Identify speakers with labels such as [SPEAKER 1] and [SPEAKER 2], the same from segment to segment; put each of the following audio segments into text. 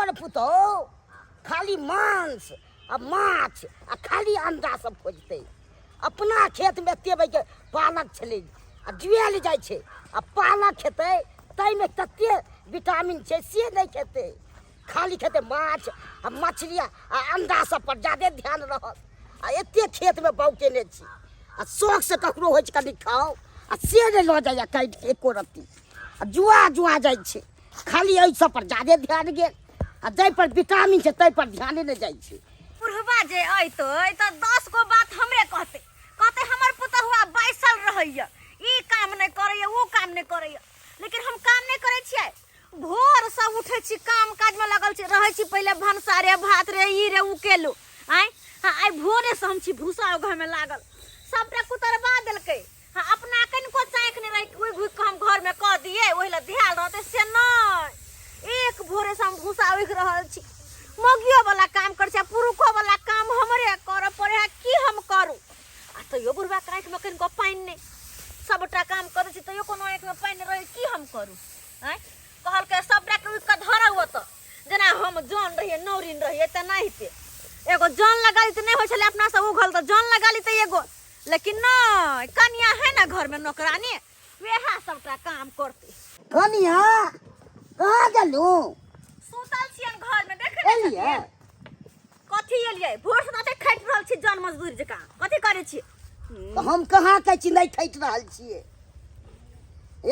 [SPEAKER 1] हमर पुतहु खाली मांस आ माछ आ खाली अंडा सब खोजतै। अपना खेतमे एते बजे पालक छलै आ जुआयल जाइ छै, आ पालक खेतै ताहिमे तते विटामिन छै से नहि खेतै, खाली खेतै माछ आ मछली आ अंडा सब पर जादे ध्यान रहत। आ एते खेतमे बाउ केने छी आ शौकसँ ककरो होइ छै कनि खाउ, आ से नहि लऽ जाइए काटि कऽ एको रत्ती, आ जुआ जुआ जाइ छै। खाली एहि सब पर जादे ध्यान गेल आ जाहि पर विटामिन छै ताहि पर ध्याने नहि जाइ छै।
[SPEAKER 2] बुढ़वा जे अयतै तऽ 10 गो बात हमरे कहतै, कहतै हमर पुतहुआ बैसल रहैया, ई काम नहि करैया, ओ काम नहि करैया। लेकिन हम काम नहि करै छियै, भोरसँ उठै छी, काम काजमे लगल छी, रहै छी पहिले भनसा रे भात रे ई रे उ केलू। आँय हाँ, आइ भोरेसँ हम छी भूसा उघऽमे लागल, सबटा कुतरबा देलकै। हाँ, अपना कनिको चाँकि नहि रहै कि उघि उघि कऽ हम घरमे कऽ दियै, ओहि लए ध्यान रहतै, से नहि। एक भोरेसँ हम भूसा उघि रहल छी, मौगियो वाला काम करै छी आ पुरुखो वाला काम हमरे करऽ पड़ै है, की हम करू? आ तैयो बुढ़बाके आँखिमे कनिको पानि नहि, सबटा काम करै छी तैयो कोनो आँखिमे पानि नहि रहै, की हम करू? आँय, कहलकै सबटाके उघि कऽ धरऽ ओतऽ, जेना हम जन रहियै नौरिन रहियै तेनाहिते। एगो जन लगा ली तऽ नहि होइ छलै अपनासँ उघल, तऽ जन लगा ली तऽ एगो, लेकिन नहि, कनिया है ना घर में नौकरानी, वएह सबटा काम करते।
[SPEAKER 1] कनिया कहाँ गेलू?
[SPEAKER 2] सुतल छियन घर में, देखे नहीं
[SPEAKER 1] एलियै?
[SPEAKER 2] छथिन। कथी एलियै? भोर से तऽ खटि रहल छी जन मजदूर जकाँ, कथी करै छी?
[SPEAKER 1] तऽ हम कहाँ कहै छी नहि खटि रहल छियै।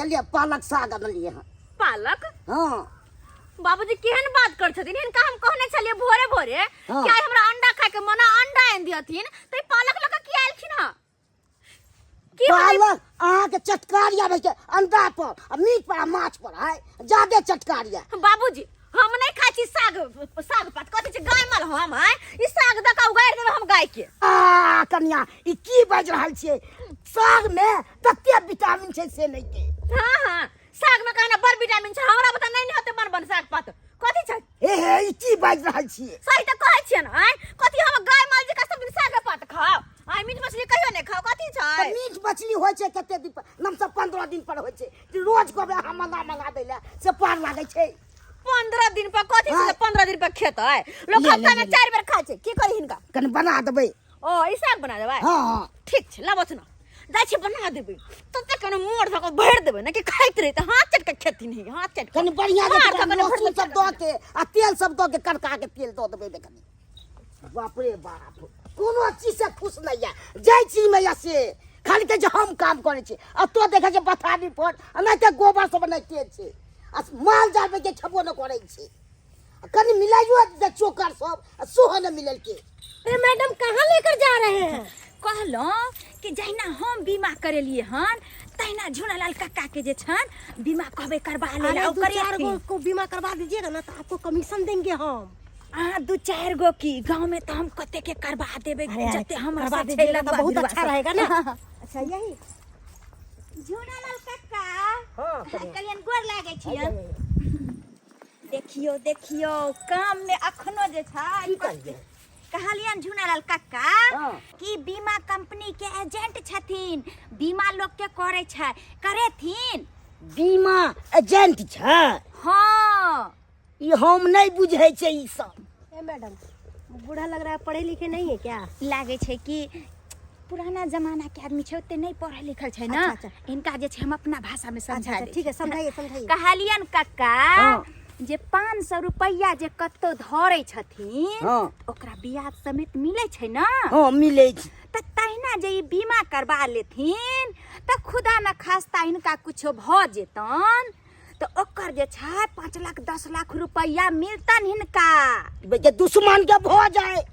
[SPEAKER 1] एलियै पालक साग अनलियै हँ।
[SPEAKER 2] पालक?
[SPEAKER 1] हँ।
[SPEAKER 2] बाबूजी केहन बात कर छथिन, हिनका हम कहने छलियै भोरे भोरे कि आइ हमरा अंडा खाय के मन, अंडा आनि दियथिन, तऽ ई पालक लऽ कऽ किया एलखिन हँ? की होलै?
[SPEAKER 1] पालक अहाँके चटकार आबै छै अंडा पर आ मीट पर आ माछ पर, आइ जादे चटकार यऽ।
[SPEAKER 2] बाबूजी हम नहि खाइ छी साग, साग पात कथी छै गाय माल हम, आँय ई साग दऽ कऽ उगाड़ि देबै हम गाय के।
[SPEAKER 1] आ कनिया ई की बाजि रहल छियै? साग में तते विटामिन छै से नहि के।
[SPEAKER 2] हाँ हाँ, साग में कहना बड़ विटामिन छै, हमरा बता नहीं होते बन बन साग पात कथी छै?
[SPEAKER 1] हे हे, ई की बाजि रहल छियै?
[SPEAKER 2] सही तऽ कहै छियै ने। आँय कथी हम गाय माल जकाँ सब दिन साग पात खाउ, आँय मीट मछली कहियो नहि खाउ, कथी छै?
[SPEAKER 1] तऽ मीट मछली होइ छै कते दिन पर? लमसम 15 दिन पर होइ छै। जे रोज कहबै अहाँ मंगा मंगा दै लए से पार लागै छै।
[SPEAKER 2] 15 दिन पर कथी छै?
[SPEAKER 1] हाँ।
[SPEAKER 2] 15 दिन पर खेतै लोक?
[SPEAKER 1] ले, ले,
[SPEAKER 2] हफ्ता में
[SPEAKER 1] ले, ले।
[SPEAKER 2] 4 बेर खाइ छै। की करी हिनका?
[SPEAKER 1] कनि बना देबै।
[SPEAKER 2] ओ ई साग बना देबै?
[SPEAKER 1] हाँ हाँ।
[SPEAKER 2] ठीक छै, लाबऽ ने, जाइ छी बना देबै। तते कने मोड़ धऽ कऽ भरि देबै ने कि खाइत रही तऽ हाथ चटि कऽ खेथिन, ही हाथ चटि कऽ।
[SPEAKER 1] कनि बढ़िआँ
[SPEAKER 2] मार
[SPEAKER 1] जकाँ
[SPEAKER 2] धऽ कऽ ने भरि
[SPEAKER 1] लहसुन सब दऽ के आ तेल सब दऽ के कड़का के तेल दऽ देबै कनि। बाप रे बाप, कोनो चीज से खुश नहि यऽ, जाहि चीजमे यऽ से खाली कहै छै हम काम करै छी। आ तो देखै छै बथानी पर आ नहि तऽ गोबर सब नहि छै आ माल जाल के खेबो नहि करै छै। आ कनि मिलाइयो दे चोकर सब आ सेहो नहि मिलेलकै।
[SPEAKER 3] अरे मैडम कहाँ लेकर जा रहे हैं?
[SPEAKER 4] कहलहुँ कि जहिना हम बीमा करेलिए हन तहिना झुनालाल काका के जे छन बीमा कहबै करबा ले।
[SPEAKER 3] अरे दू चार गो को बीमा करवा दीजिएगा ना तो आपको कमीशन देंगे हम।
[SPEAKER 4] अहाँ दू चारि गो की, गाँव में तो हम कते के करबा देबै।
[SPEAKER 3] अरे, अरे,
[SPEAKER 4] जते हमरा
[SPEAKER 3] करवा
[SPEAKER 4] से छै
[SPEAKER 3] दीजिएगा तो
[SPEAKER 4] लगवा
[SPEAKER 3] बहुत
[SPEAKER 4] भिड़वा
[SPEAKER 3] अच्छा
[SPEAKER 4] सब।
[SPEAKER 3] रहेगा ना। अच्छा यही
[SPEAKER 4] झुनालाल काका।
[SPEAKER 1] हाँ, कनिया।
[SPEAKER 4] कलियन गोर लागै छियन। देखियो देखियो, काम में अखनो जे छै
[SPEAKER 1] की कहलियै?
[SPEAKER 4] कहलियन झुनालाल कक्का कि बीमा कंपनी के एजेंट छथिन, बीमा लोग के करे छै, करेथिन।
[SPEAKER 1] बीमा एजेंट छै?
[SPEAKER 4] हाँ।
[SPEAKER 1] ई हम नहि बुझै छै ई सब।
[SPEAKER 3] ए मैडम, बूढ़ा लग रहा है, पढ़े लिखे नहीं है क्या?
[SPEAKER 4] लागे छै कि पुराना जमाना के आदमी छै, ओते नहीं पढ़ल लिखल छै ना।
[SPEAKER 3] अच्छा, अच्छा।
[SPEAKER 4] इनका जे छै हम अपना भाषा में समझा
[SPEAKER 3] अच्छा,
[SPEAKER 4] दै
[SPEAKER 3] ठीक है,
[SPEAKER 4] छी।
[SPEAKER 3] समझाइए समझाइए।
[SPEAKER 4] कहलियन कक्का जे 500 रुपैआ जे कतौ धरै छथिन ओकरा ब्याज समेत मिलै छै ना?
[SPEAKER 1] हाँ मिलै छै।
[SPEAKER 4] तऽ तहिना जे ई बीमा करबा लेथिन तऽ खुदा न खास्ता हिनका कुछो भऽ जेतन तऽ ओकर जे छै 5 लाख 10 लाख रुपैआ मिलतन हिनका।
[SPEAKER 1] जे दुश्मन के भऽ जाए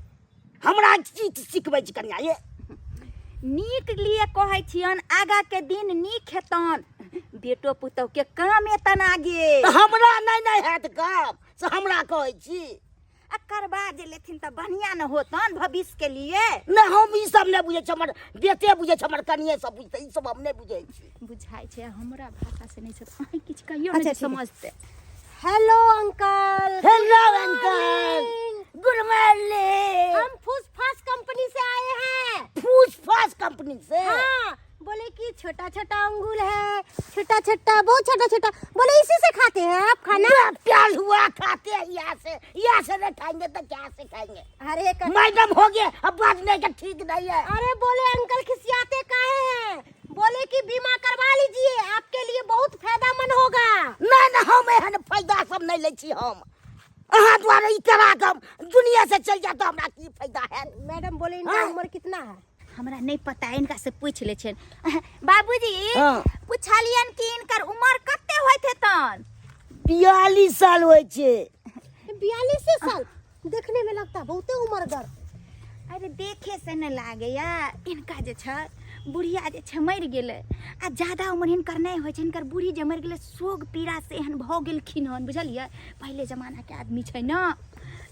[SPEAKER 1] हमरा चीज सिखबै छी कनिया ये।
[SPEAKER 4] नीक लिए कहै छियन, आगा के दिन नीक हेतन, बेटो पुतोह के काम एतन आगे।
[SPEAKER 1] तऽ हमरा नहि नहि हैत काम से हमरा कहै छी?
[SPEAKER 4] आ करबा जे लेथिन तऽ बढ़िया न होतन भविष्य के लिए।
[SPEAKER 1] नहि, हम ई सब नहि बुझै छी, हमर बेटे बुझै छै, हमर कनिये सब बुझतै, ई सब हम नहि बुझै छी।
[SPEAKER 4] बुझाइ छै हमरा भाषा से नहि छै, तऽ अहीं किछु कहियौ
[SPEAKER 3] अच्छा,
[SPEAKER 4] ने जे
[SPEAKER 3] ठीक है।
[SPEAKER 4] समझतै।
[SPEAKER 3] Hello uncle.
[SPEAKER 1] Hello uncle, good morning.
[SPEAKER 3] हम फूस फास कंपनी से आए हैं।
[SPEAKER 1] फूस फास कंपनी से?
[SPEAKER 3] हाँ, बोले कि छोटा छोटा अंगूर है, छोटा छोटा, बहुत छोटा छोटा, बोले इसी से खाते। खाते हैं आप खाना?
[SPEAKER 1] प्याज हुआ खाते हैं, यहाँ से, यहाँ से नहीं खाएंगे तो क्या से खाएंगे?
[SPEAKER 3] अरे
[SPEAKER 1] मैडम हो गए, अब बाजने का ठीक नहीं है।
[SPEAKER 3] अरे बोले अंकल खिसियाते काहे हैं? बोले कि बीमा करवा लीजिए, आपके लिए बहुत फायदामंद होगा।
[SPEAKER 1] नहीं नहीं, हम एहन फायदा सब नहीं ले छी। हम अहाँ द्वारा ई करा के हम दुनिया से चल जाता, हमरा की फायदा है?
[SPEAKER 3] मैडम बोले इनका
[SPEAKER 1] हाँ।
[SPEAKER 3] उम्र कितना है?
[SPEAKER 4] हमरा नहीं पता है, इनका से पूछ ले छन। बाबूजी,
[SPEAKER 1] हाँ।
[SPEAKER 4] पुछलियन कि इनकर उम्र कते होइत हेतन?
[SPEAKER 1] 42 साल होइ छै।
[SPEAKER 3] 42 साल? देखने में लगता बहुते उम्रगर।
[SPEAKER 4] अरे देखे से न लागे या। इनका जे छै बुढ़िया जे छै मरि गेलै आ ज्यादा उम्र हिनकर नहि होइ छै। हिनकर बूढ़ी जे मरि गेलै, शोक पीड़ा से एहन भऽ गेलखिन हन, बुझलियै? पहिले जमाना के आदमी छै ने,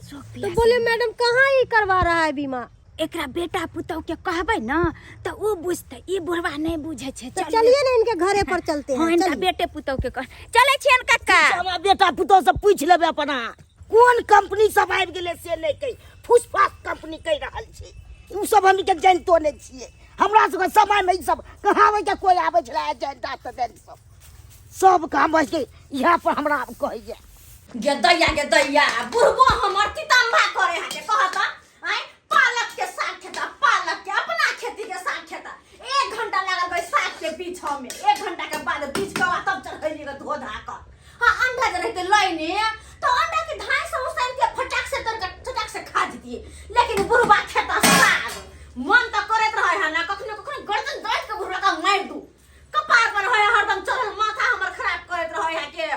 [SPEAKER 4] शोक
[SPEAKER 3] तो
[SPEAKER 4] पीड़ा से।
[SPEAKER 3] बोले मैडम कहाँ ये करवा रहा है बीमा?
[SPEAKER 4] एकरा बेटा पुतहु के कहबै ने तऽ ओ बुझतै, ई बुढ़वा नहि बुझै छै।
[SPEAKER 3] तो चलिए ना, इनके घरे पर चलते
[SPEAKER 4] हाँ,
[SPEAKER 3] हैं।
[SPEAKER 4] इनका
[SPEAKER 3] चलिए।
[SPEAKER 4] बेटे पुतहु के कह चलै छियन कक्का।
[SPEAKER 1] हमरा बेटा पुतहु से पूछि लेबै अपना, कोन कंपनी सब आबि गेलै से नहि कहि, फुसफास कंपनी कहि रहल छी। ओ सब हम के जानितो नहि छियै। हमरा सबके समयमे ई सब कहाबै के कोइ आबै छलै एजेंट तेजेंट सब? सब काम बस के इएह पर हमरा आब कहैया।
[SPEAKER 2] गे दैया, गे दैया, बुढ़बो हमर तितम्बा करे है के कहत आय, पालक के साग खेता, पालक के अपना खेती के साग खेता। एक घंटा लागल गई साग के पीछा में, एक घंटा के बाद बीछ के तब चढ़ैली के धो धा कर। हाँ, अंडा जे रहते लैने तो अंडा के धान से उसान के फटाक से तोड़ के फटाक से खा जतिए, लेकिन बुढ़बा खेता साग। मन तो करैत रहे है ना कखनो कखनो गर्दन दर्द के बुढ़बा का मारि दू। कपार पर है हरदम चढ़ल, माथा हमर खराब करैत रहे है के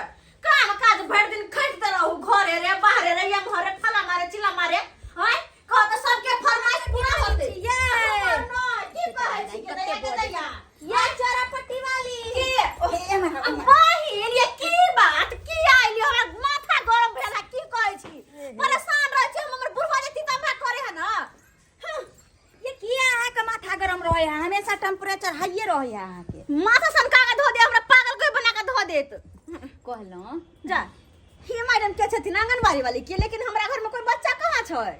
[SPEAKER 2] काम काज भरि दिन खटिते रहू, घरे रे बाहरे रे एम्हरे फला मारे चिल्ला मारे। हैं, कह तऽ सबके फरमाइश पूरा होते
[SPEAKER 4] ये।
[SPEAKER 2] हमर नहि, की कहै छी के दैया, के दैया?
[SPEAKER 4] ये चोरापट्टी वाली।
[SPEAKER 2] के आ बहिन, ये की बात की आइली? हमरा माथा गरम भेल है। की कहै छी? परेशान रहै छी हम, हमर बुढ़वा जे तीतम्बा करे है ना। हँ,
[SPEAKER 4] ये किया अहाँके माथा गरम रहे है? हमेशा टेम्परेचर हाइए रहे है अहाँके।
[SPEAKER 2] माथा सनका के धो दे, हमरा पागल कोई बना के धो देत।
[SPEAKER 4] कहलहुँ
[SPEAKER 2] जा ही मैडम के छथिन आंगनबाड़ी वाली के, लेकिन हमरा घर में कोई बच्चा कहाँ छै?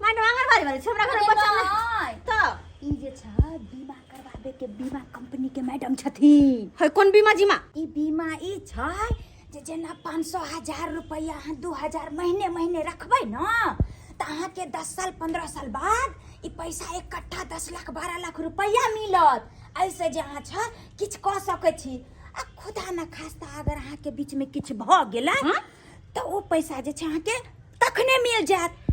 [SPEAKER 2] मैडम आंगनबाड़ी वाली छै, हमरा घर में बच्चा नहीं।
[SPEAKER 4] नहि।
[SPEAKER 2] तऽ
[SPEAKER 4] ई जे छै बीमा करवाबे के बीमा कंपनी के मैडम छथिन।
[SPEAKER 2] है कोन बीमा जीमा?
[SPEAKER 4] ई बीमा ई छै जे जेना 500 1000 रुपैआ अहाँ 2000 महीने महीने रखबै ने तऽ अहाँके 10 साल 15 साल बाद ई पैसा इकट्ठा 10 लाख 12 लाख रुपैआ मिलत। एहिसँ जे अहाँ छै किछु कऽ सकै छी आ खुदा न खास्ता अगर अहाँके बीचमे किछु भऽ गेलै तऽ ओ पैसा जे छै अहाँके तखने मिल जायत।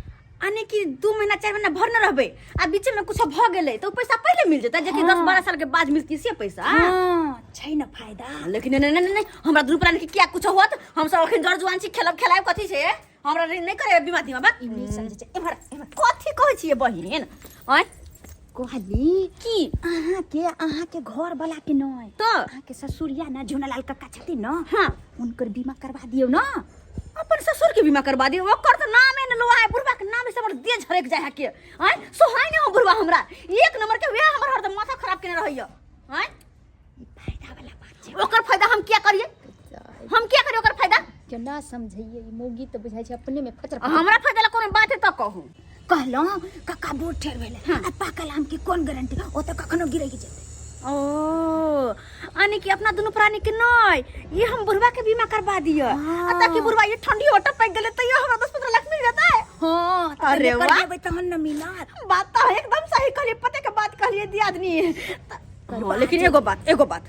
[SPEAKER 2] यानी कि 2 महीना 4 महीना भरने रहबै आ बीच में कुछ भऽ गेलै तऽ ओ पैसा पहिले मिल जेतै, जेकि 10 12 साल के बाद मिलती से पैसा?
[SPEAKER 4] हाँ, छै ने फायदा।
[SPEAKER 2] लेकिन नहीं नहीं नहीं, हमरा दुनू प्राणी के किया कुछ होत? हम सब अखन जर जुआन छी, खेलब खेलायब कथी छै? हमरा ऋण नहीं करे बीमा तीमा बात।
[SPEAKER 4] ई नहि समझै छै। एम्हर एम्हर।
[SPEAKER 2] कथी कहै छियै बहिन? आँय?
[SPEAKER 4] कहली
[SPEAKER 2] की?
[SPEAKER 4] अहाँके घर वाला के नहि,
[SPEAKER 2] तऽ
[SPEAKER 4] अहाँके ससुरिया ने झुनालाल कक्का छथिन ने,
[SPEAKER 2] हाँ,
[SPEAKER 4] हुनकर बीमा करवा दियौ ने।
[SPEAKER 2] अपन ससुर के बीमा करवा दियौ? ओकर तऽ नामे ने लोहा है, बुढ़बा के नाम से हमर देह झरक जाय है के। आँय, सोहाय ने हो बुढ़बा हमरा एक नंबर के, वएह हमर हरदम माथा खराब केने रहैया। आँय?
[SPEAKER 4] ई फायदा वाला बात छै।
[SPEAKER 2] ओकर फायदा हम किया करियै? हम किया करियै ओकर फायदा?
[SPEAKER 4] केना समझैयै? ई मौगी तऽ बुझाइ छै अपने में फचर।
[SPEAKER 2] हमरा फायदा ला कोनो बात है तऽ कहू।
[SPEAKER 4] कहलहुँ कक्का बूढ़ ठेर भेलै आ पाकल आम के कोन गारंटी, ओ तऽ कखनो गिरैक जेतै।
[SPEAKER 2] ओ यानी कि अपना दुनू प्राणी के नहीं, ये हम बुढ़वा के बीमा करवा दिए।
[SPEAKER 4] हाँ।
[SPEAKER 2] आ ताकि बुढ़वा ये ठंडी होटल पक गेले तो ये हमरा 10 15 लाख मिल जाता है।
[SPEAKER 4] हाँ, तऽ
[SPEAKER 2] अरे
[SPEAKER 4] पहिले
[SPEAKER 2] वाह।
[SPEAKER 4] करबेबै तहन ने मिलत।
[SPEAKER 2] बात तो एकदम सही कहलिए, पते के बात कहलिए दियादनी। हाँ, लेकिन एगो बात, एगो बात,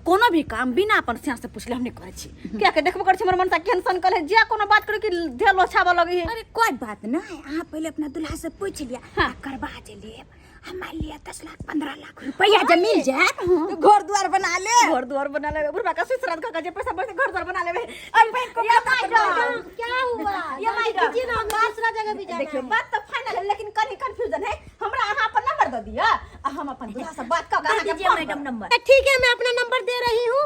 [SPEAKER 2] कोनो भी काम बिना अपन सियाँ से पूछले हम नहीं करै छी। किया के देखबो करै छी हमर मनसा केहन सन कल है, जे कोनो बात करू कि देह लोछाबऽ लगै है।
[SPEAKER 4] अरे कोई बात नहीं, अहाँ पहिले अपना दूल्हा से पूछ लिया।
[SPEAKER 2] हाँ।
[SPEAKER 4] आ करवा जे लेब आ मान लिया 10 लाख 15 लाख रुपया जे मिल जायत
[SPEAKER 2] तो
[SPEAKER 4] घर द्वार बना ले।
[SPEAKER 2] घर द्वार बना लेबे, बुढ़बा के ससुराल के जे पैसा बचते घर द्वार बना लेबे। अरे बैंक को
[SPEAKER 3] ये
[SPEAKER 2] खाता
[SPEAKER 3] मैडम, क्या हुआ?
[SPEAKER 2] ये
[SPEAKER 3] जल्दी
[SPEAKER 2] मैडम,
[SPEAKER 3] कीजिए ना, हमें दूसरा जगह भी जाना
[SPEAKER 2] देखियो
[SPEAKER 3] है।
[SPEAKER 2] बात तो फाइनल है, लेकिन कनी कंफ्यूजन है। हमरा अहाँ अपन नंबर दऽ दिअ आ हम अपन दूल्हा से बात कऽ के अहाँके
[SPEAKER 4] दीजिए
[SPEAKER 2] फोन
[SPEAKER 4] मैडम
[SPEAKER 2] करब।
[SPEAKER 4] नंबर।
[SPEAKER 3] ठीक है, मैं अपना नंबर दे रही हूँ,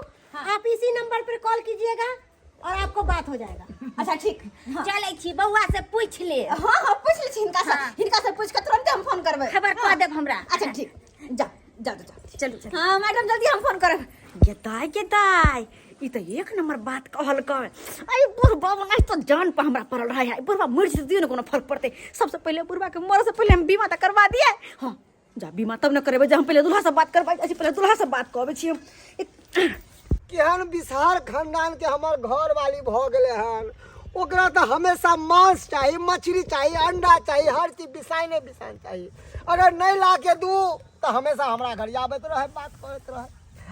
[SPEAKER 3] आप इसी नंबर पर कॉल कीजिएगा और आपको बात हो जाएगा।
[SPEAKER 2] अच्छा ठीक, हाँ।
[SPEAKER 4] चलै छी, बौआ से पूछ ले।
[SPEAKER 2] हाँ हाँ, पूछ लै छी हिनका से। हिनका से पूछ के तुरंत हम फोन करबै।
[SPEAKER 4] खबर कऽ देब हमरा।
[SPEAKER 2] अच्छा ठीक, जा जा जा।
[SPEAKER 4] चलू चलू।
[SPEAKER 2] हाँ मैडम, जल्दी हम फोन करब। गे दाय, गे दाय, ई तऽ एक नंबर बात कहलकै। अरे बुढ़बा ओनाहि तऽ जान पर हमरा पड़ल रहै है। बुढ़बा मरि जेतै तैयो ने कोनो फर्क पड़तै। सबसे पहिले बुढ़बा के मरऽ से पहिले हम बीमा तऽ करवा दिए। हाँ जा, बीमा तब ने करेबै जे हम पहिले दूल्हा से बात करबै। अच्छा, पहिले दूल्हा से बात करबै छी हम।
[SPEAKER 5] केहन बिसहार खानदानके हमर घरवाली भऽ गेलै हन। ओकरा तऽ हमेशा मांस चाही, मछली चाही, अंडा चाही, हर चीज बिसाइने बिसाइन चाही। अगर नहि ला के दू तऽ हमेशा हमरा गरियाबैत रहै, बात करैत रहै।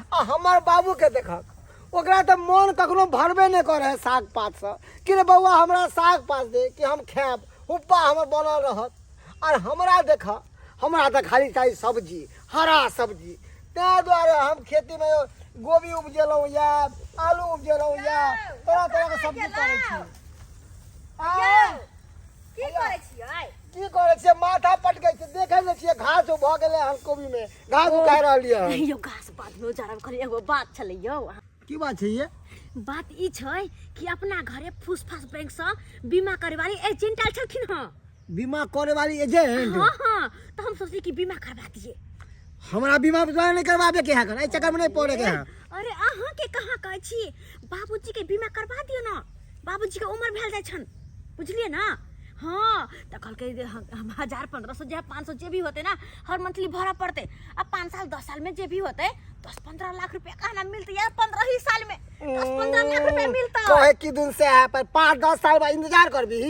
[SPEAKER 5] आ हमर बाबूके देखक, ओकरा तऽ मोन कखनो भरबे नहि करै है साग पातसँ कि रे बौआ हमरा साग पात दे कि हम खायब, हुप्पा हमर बनल रहत। आर हमरा देख, हमरा तऽ खाली चाही सब्जी, हरा सब्जी। ताहि दुआरे हम खेतीमे गोभी उपजेलहुँ यऽ, आलू उपजेलहुँ यऽ, तरह तरहके सब्जी करै छी।
[SPEAKER 2] की करै छियै?
[SPEAKER 5] की करै छियै, माथा पटकै छियै। देखै नहि छियै घास भऽ गेलै हन कोबीमे, घास उखाड़ि रहलियै हन।
[SPEAKER 2] यौ घास बादमे उजाड़ब, खाली एगो बात छलै यौ।
[SPEAKER 5] की बात छै ये?
[SPEAKER 2] बात ई छै कि अपना घरे फूस फास बैंक से बीमा करे वाली एजेंट आयल छलखिन हँ।
[SPEAKER 5] बीमा करे वाली एजेंट?
[SPEAKER 2] हाँ हाँ, तो हम सोचली कि बीमा करवा दिए।
[SPEAKER 5] हमरा बीमा नहीं करवाबे के है, एहि चक्कर में नहीं पड़े के है।
[SPEAKER 2] अरे अहाँ के कहाँ कहै छी, बाबूजी के बीमा करवा दियौ ना, बाबूजी के उम्र भेल जाइ छन, बुझलियै ना। हाँ तऽ कहलकै जे हम 1000 1500 जे 500 जे भी होतै ना हर मंथली भरऽ पड़तै। आ 5 साल 10 साल में जे भी होतै 10-15 लाख रुपया कहाँ मिलतै यार, 15 ही साल में 10-15 लाख रुपया मिलतै।
[SPEAKER 5] कहे की दिन से है पर 5-10 साल बाद इंतजार करबी,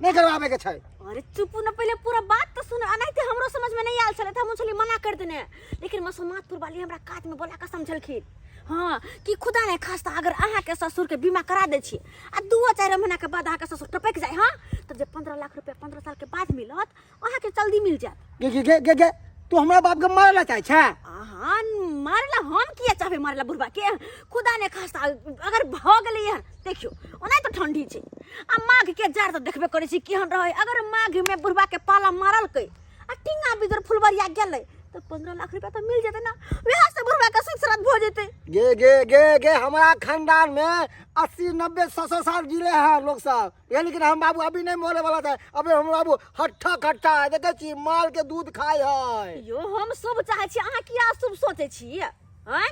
[SPEAKER 5] नहीं करवाबे के छै।
[SPEAKER 2] अरे चुप न, पहले पूरा बात तो सुन। अनाहिते हमरो समझ में नहीं आयल छलै तऽ हम छली मना कर देने, लेकिन मसोमातपुर वाली हमरा कात में बोला कऽ समझलखिन हाँ कि खुदा नहीं खास्ता अगर अहाँ के ससुर के बीमा करा दै छी आ 2-4 महीना के बाद अहाँ के ससुर टपक जाए हाँ तो जे 15 लाख रुपया 15 साल के बाद मिलत अहाँ के जल्दी मिल जायत।
[SPEAKER 5] गे गे गे गे गे, तू हमरा बाप के मारे ला चाहे छै?
[SPEAKER 2] अहाँ मारे ला हम किया चाहबै मारे ला बुढ़बा के? खुदा नहीं खास्ता अगर भऽ गेलै हन, देखियौ ओना तऽ ठंडी छै आ माघ के जाड़ तऽ देखबे करै छी केहन रहै, अगर माघ में बुढ़बा के पाला मारलकै आ टिंगा बिदुर फुलबरिया गेलै तऽ 15 लाख रुपया तऽ मिल जेतै ना, वएह से बुढ़बा के सुख श्राद्ध भऽ जेतै।
[SPEAKER 5] गे गे गे गे, हमरा खानदान में 80-90 100 साल जीले हैं लोग सब, लेकिन हम बाबू अभी नहीं मरे वाला था। अभी हम बाबू हट्ठा खट्ठा है, देखे छी माल के दूध खाए है।
[SPEAKER 2] यो हम शुभ चाहे छी, अहाँ किया अशुभ सोचै छी? आँय